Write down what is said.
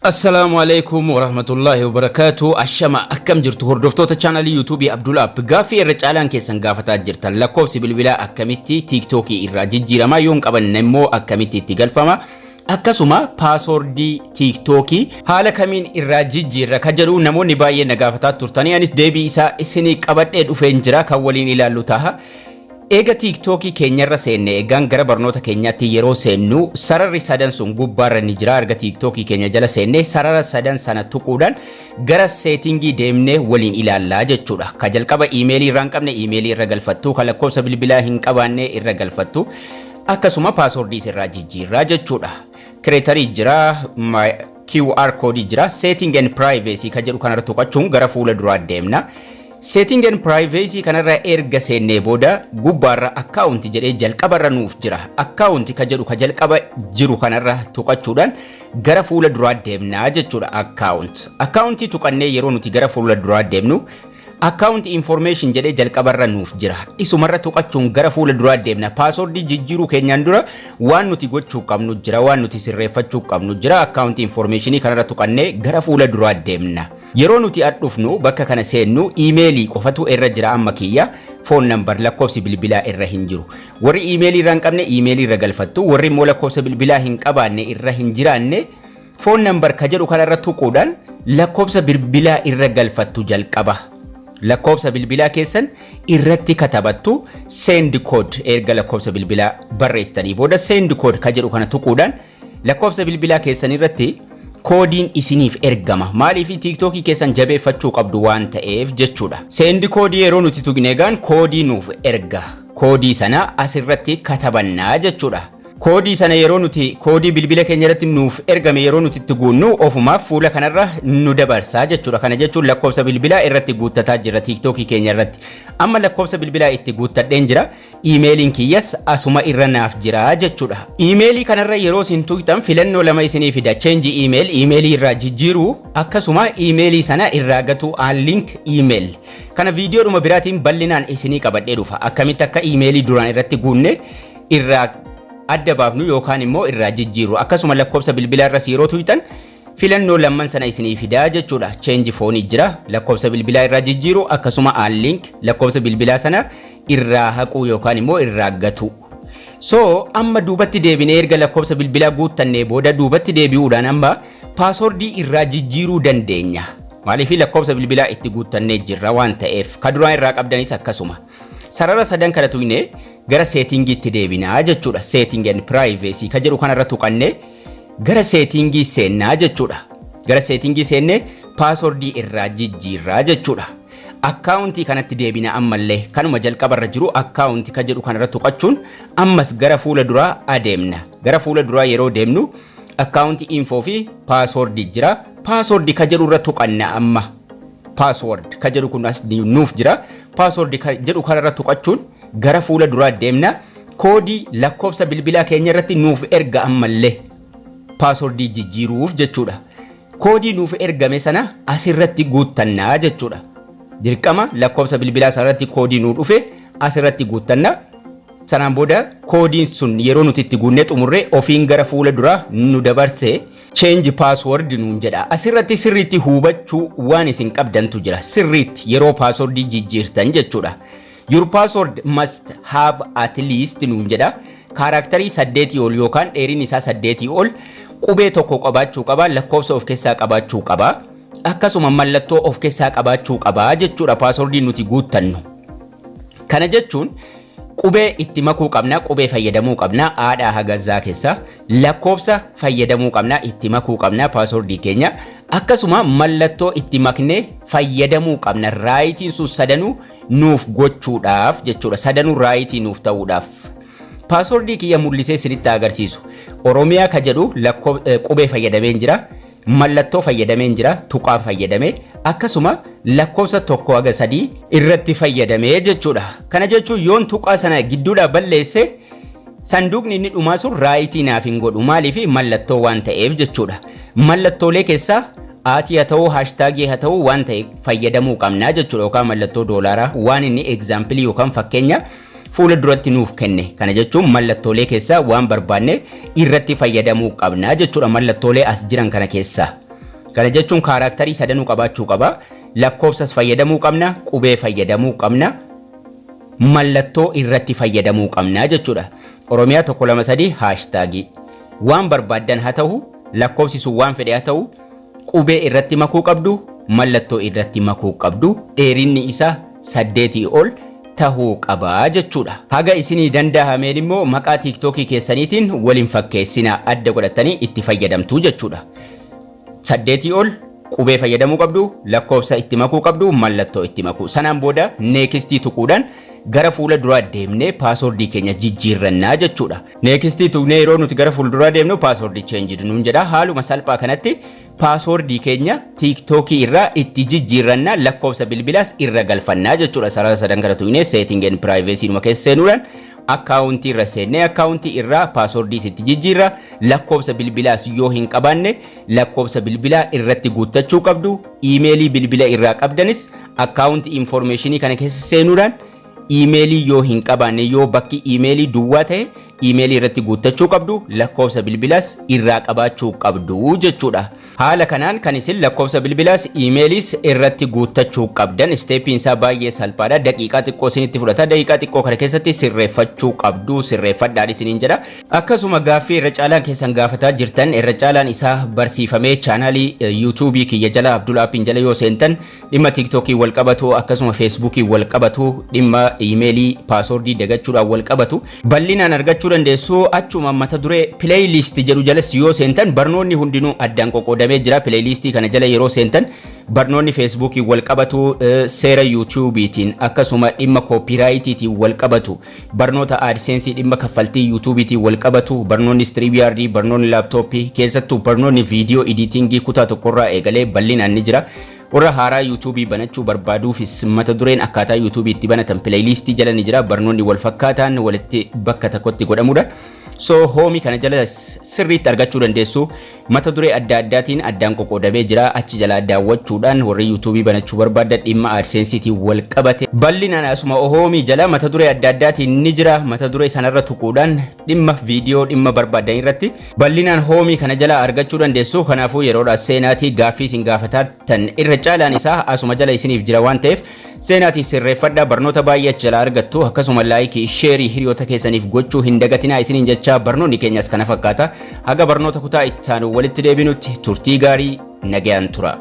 Assalaamu alaikum warahmatullaahi wabarakaatu. Ashama, akkam jirtu hordoftoota chaanalii yuutuubii Abdul App? Gaaffii irra caalaan keessan gaafataa jirtan, lakkoofsi bilbilaa akkamitti tiiktookii irraa jijjiiramaa, yoo hin qabanne immoo akkamitti itti galfama, akkasuma paasoordii tiiktookii haala kamiin irraa jijjiirra ka jedhu namoonni baay'een na gaafataa turtanii, anis deebii isaa isinii qabadhee dhufeen jira, kan waliin ilaallu taha. Eega tiiktookii keenyarra seenne, egaan gara barnoota keenyaatti yeroo seennu sararri sadan sun gubbaarra ni jira. Erga tiiktookii keenya jala seenne, sarara sadan sana tuquudhaan gara seetingii deemnee waliin ilaallaa jechuudha. Ka jalqaba iimeelii irraa hin qabne iimeelii irra galfattu, ka lakkoofsa bilbilaa hin qabaanne irra galfattu, akkasuma paasoordiis irraa jijjiirraa jechuudha. Kireetarii jira, QR koodii jira, setting and privacy ka jedhu kanarra tuqachuun gara fuula duraa deemna. Setting and privacy kanarra erga seennee booda gubbaarra account jedhee jalqabarra nuuf jira. Account ka jedhu ka jalqaba jiru kanarra tuqachuudhaan gara fuula duraa deemnaa jechuudha account. Accountii tuqannee yeroo nuti gara fuula duraa deemnu account information jedhee jalqabarra nuuf jira. Isumarra tuqachuun gara fuula duraa deemna. Paasoordii jijjiiruu keenyaan dura waan nuti gochuu qabnu jira, waan nuti sirreeffachuu qabnu jira. Account informationii kanarra tuqannee gara fuula duraa deemna. Yeroo nuti dhufnu bakka kana seennu, iimeelii qofatu irra jira amma kiyya. Phone number, lakkoofsi bilbilaa irra hin jiru. Warri iimeelii irra hin qabne iimeelii irra galfattu, warri immoo lakkoofsa bilbilaa hin qabaanne irra hin jiraanne phone number ka jedhu kanarra tuquudhaan lakkoofsa bilbilaa irra galfattu jalqaba. Lakkoofsa bilbilaa keessan irratti katabattu. Send code, erga lakkoofsa bilbilaa barreessitanii booda send code ka jedhu kana tuquudhaan lakkoofsa bilbilaa keessan irratti koodiin isiniif ergama. Maaliif? Tiiktookii keessan jabeeffachuu qabdu waan ta'eef jechuudha. Send koodii yeroo nuti tuqne egaan koodii nuuf erga. Koodii sana asirratti katabannaa jechuudha. Koodii sana yeroo nuti koodii bilbila keenya irratti nuuf ergame yeroo nuti itti guunnu, ofumaaf fuula kanarra nu dabarsaa jechuudha. Kana jechuun lakkoofsa bilbilaa irratti guuttataa jira tiiktookii keenya irratti. Amma lakkoofsa bilbilaa itti guuttadheen jira. Iimeeliin kiyyas asuma irra naaf jira jechuudha. Iimeelii kanarra yeroo isin tuqxan filannoo lama isinii fida. Change email, iimeelii irraa jijjiiruu, akkasuma iimeelii sana irraa gatuu, unlink email. Kana viidiyoodhuma biraatiin bal'inaan isinii qabadhee dhufa. Akkamitti akka iimeelii duraan irratti guunne irraa adda baafnu yookaan immoo irraa jijjiirru, akkasuma lakkoofsa bilbilaa irras yeroo tuqxan filannoo lamman sana isinii fidaa jechuudha. Change phone jira, lakkoofsa bilbilaa irraa jijjiiru, akkasuma unlink, lakkoofsa bilbilaa sana irraa haquu yookaan immoo irraa gatu. So amma duubatti deebinee, erga lakkoofsa bilbilaa guuttannee booda duubatti deebi'uudhaan amma paasoordii irraa jijjiiruu dandeenya. Maaliif? Lakkoofsa bilbilaa itti guuttannee jirra waan ta'eef, ka duraan irraa qabdanis akkasuma. Sarara sadan kana tuqnee gara seetingiitti deebinaa jechuudha. Setting and privacy ka jedhu kanarra tuqannee gara seetingii seennaa jechuudha. Gara seetingii seennee paasoordii irraa jijjiirraa jechuudha. Akkaawuntii kanatti deebina ammallee, kanuma jalqabarra jiru akkaawuntii ka jedhu kanarra tuqachuun ammas gara fuula duraa adeemna. Gara fuula duraa yeroo deemnu account info fi paasoordii jira. Paasoordii ka jedhu irra tuqanna amma. Password ka jedhu kun as nuuf jira. Password ka jedhu kanarra tuqachuun gara fuula duraa deemna. Koodii lakkoofsa bilbilaa keenya irratti nuuf erga ammallee paasoordii jijjiiruuf jechuudha. Koodii nuuf ergame sana asirratti guuttannaa jechuudha. Dirqama lakkoofsa bilbilaa sanarratti koodii nuu dhufe asirratti guuttanna. Sanaan booda koodiin sun yeroo nuti itti guunnee xumurree ofiin gara fuula duraa nu dabarse, change password nuun jedha. Asirratti sirriitti hubachuu waan isin qabdantu jira. Sirriitti yeroo paaswordii jijjiirtan jechuudha. Your password must have at least nuun jedha. Kaaraaktarii 8 ol yookaan dheerinni isaa 8 ol, qubee tokko qabaachuu qaba, lakkoofsa of keessaa qabaachuu qaba, akkasuma mallattoo of keessaa qabaachuu qaba jechuudha paaswordiin nuti guuttannu. Kana jechuun qubee itti makuu qabna, qubee fayyadamuu qabna, aadhaa haga zaa keessa lakkoofsa fayyadamuu qabna, itti makuu qabna paaswordii keenya, akkasuma mallattoo itti maknee fayyadamuu qabna raayitiin sun sadanuu nuuf gochuudhaaf jechuudha, sadanuu raayitii nuuf ta'uudhaaf. Paaswordii kiyya mul'isee isinitti agarsiisu. Oromiyaa ka jedhu qubee fayyadameen jira. Mallattoo fayyadameen jira, tuqaan fayyadamee, akkasuma lakkoofsa 1 haga 3 irratti fayyadamee jechuudha. Kana jechuun yoon tuqaa sana gidduudhaa balleesse, sanduuqni inni dhumaa sun raayitii naaf hin godhu. Maaliif? Mallattoo waan ta'eef jechuudha. Mallattoolee keessaa aatii haa ta'uu, haashtaagii haa ta'uu, waan ta'e fayyadamuu qabnaa jechuudha, yookaan mallattoo doolaaraa waan inni egzaampilii yookaan fakkeenya fuula duratti nuuf kenne. Kana jechuun mallattoolee keessaa waan barbaanne irratti fayyadamuu qabnaa jechuudha, mallattoolee as jiran kana keessaa. Kana jechuun characterii sadanuu qabaachuu qaba. Lakkoofsas fayyadamuu qabna, qubee fayyadamuu qabna, mallattoo irratti fayyadamuu qabna jechuudha. Oromiyaa 123 hashtagii. Waan barbaaddan haa ta'u, lakkoofsi sun waan fedhe haa ta'u, qubee irratti makuu qabdu, mallattoo irratti makuu qabdu, dheerinni isaa 8 ol tahuu qabaa jechuudha. Haga isinii danda'ameen immoo maqaa TikTokii keessaniitiin waliin fakkeessinaa, adda godhatanii itti fayyadamtu jechuudha. 8 ol qubee fayyadamuu qabdu, lakkoofsa itti makuu qabdu, mallattoo itti makuu. Sanaan booda nextii tuquudhaan gara fuula duraa deemnee passwordii keenya jijjiirrannaa jechuudha. Nextii tuqnee yeroo nuti gara fuulduraa deemnu "password changed" nuun jedha. Haaluma salphaa kanatti passwordii keenya TikTokii irraa itti jijjiirrannaa, lakkoofsa bilbilaas irra galfannaa jechuudha. Sarara sadan kana tuqnee setting and privacy numa keessa seenuudhaan accountii irra seennee accountii irraa passwordii itti jijjiirra. Lakkoofsa bilbilaas yoo hin qabaanne lakkoofsa bilbilaa irratti guuttachuu qabdu. Emailii bilbila irraa qabdanis account informationii kana keessa seenuudhaan emailii yoo hin qabaanne, yoo bakki emailii duwwaa ta'e, emailii irratti guuttachuu qabdu, lakkoofsa bilbilaas irraa qabaachuu qabdu jechuudha. Haala kanaan kan isin lakkoofsa bilbilaas emailiis irratti guuttachuu qabdan, stepiin isaa baay'ee salphaadha. Daqiiqaa xiqqoo isinitti fudhata. Daqiiqaa xiqqoo kana keessatti sirreeffachuu qabdu, sirreeffadhaan isiniin jedha. Akkasuma gaaffii irra caalaan keessan gaafataa jirtan irra caalaan isaa barsiifamee channelii YouTubeii kiyya jala, Abdul Appiin jala yoo seentan, dhimma TikTokii wal qabatu, akkasuma Facebookii wal qabatu, dhimma emailii passwordii dagachuudhaan wal qabatu bal'inaan argachuu dandeessu. Achuma mata duree playlist jedhu jalas yoo seentan barnoonni hundinuu addaan qoqqoodamee jira. Playlistii kana jala yeroo seentan barnoonni Facebookii wal qabatu, seera YouTubeiitiin, akkasuma dhimma copyrightiitiin wal qabatu, barnoota AdSenseii, dhimma kaffaltii YouTubeiitiin wal qabatu, barnoonni StreamYardii, barnoonni laptopii, keessattuu barnoonni video editingii kutaa tokkorraa eegalee bal'inaan ni jira. Warra haaraa YouTubeii banachuu barbaaduufis mata dureen akkaataa YouTubeii itti banatan playlistii jala ni jira. Barnoonni wal fakkaataan walitti bakka tokkotti godhamudha. So homeii kana jala sirriitti argachuu dandeessu. Mata duree adda addaatiin addaan qoqqoodamee jira. Achi jala daawwachuudhaan warri YouTubeii banachuu barbaadan dhimma AdSenseiitiin wal qabate bal'inaan asuma homeii jala mata duree adda addaatiin ni jira. Mata duree sanarra tuquudhaan dhimma viidiyoo dhimma barbaadan irratti bal'inaan homeii kana jala argachuu dandeessu. Kanaafuu yeroodhaa seenaatii gaaffii isin gaafataan irra caalaan isaa asuma jala isiniif jira waan ta'eef seenaatii sirreeffadhaa, barnoota baay'ee achi jalaa argattu. Akkasuma likeii, shareii hiriyoota keessaniif gochuu hin dagatinaa isiniin jecha, barnoonni keenyas kana fakkaata. Haga barnoota kutaa ittaanu walitti deebinutti turtii gaarii, nagayaan tura.